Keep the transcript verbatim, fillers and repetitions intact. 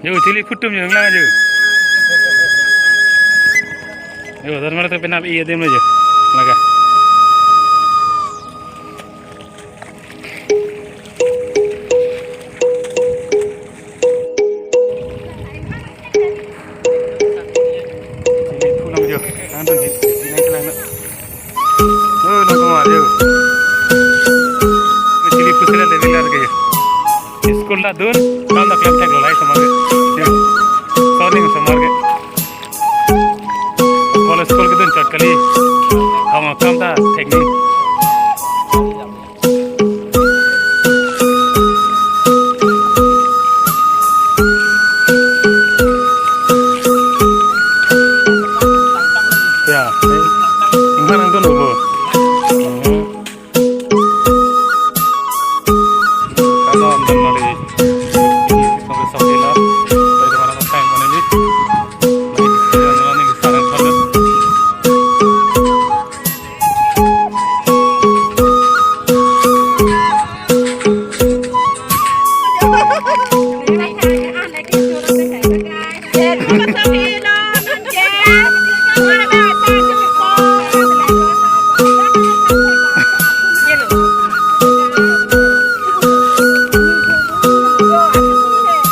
Yo, chili phutum yo, lang yo. Yo, dan mara to penap iya dem lo yo. Laga. Chili phu long yo. Ang dun hi, chili lang na. Oh, nung kumar yo. Chili phu sila level ar ke yo. School ta dun, kam ta klem thek lo lai osomar ke. Yo. Soning osomar ke. College school kedun chot kali. Ham akam ta thek ni. Ya, eh, inghan nangdun obo.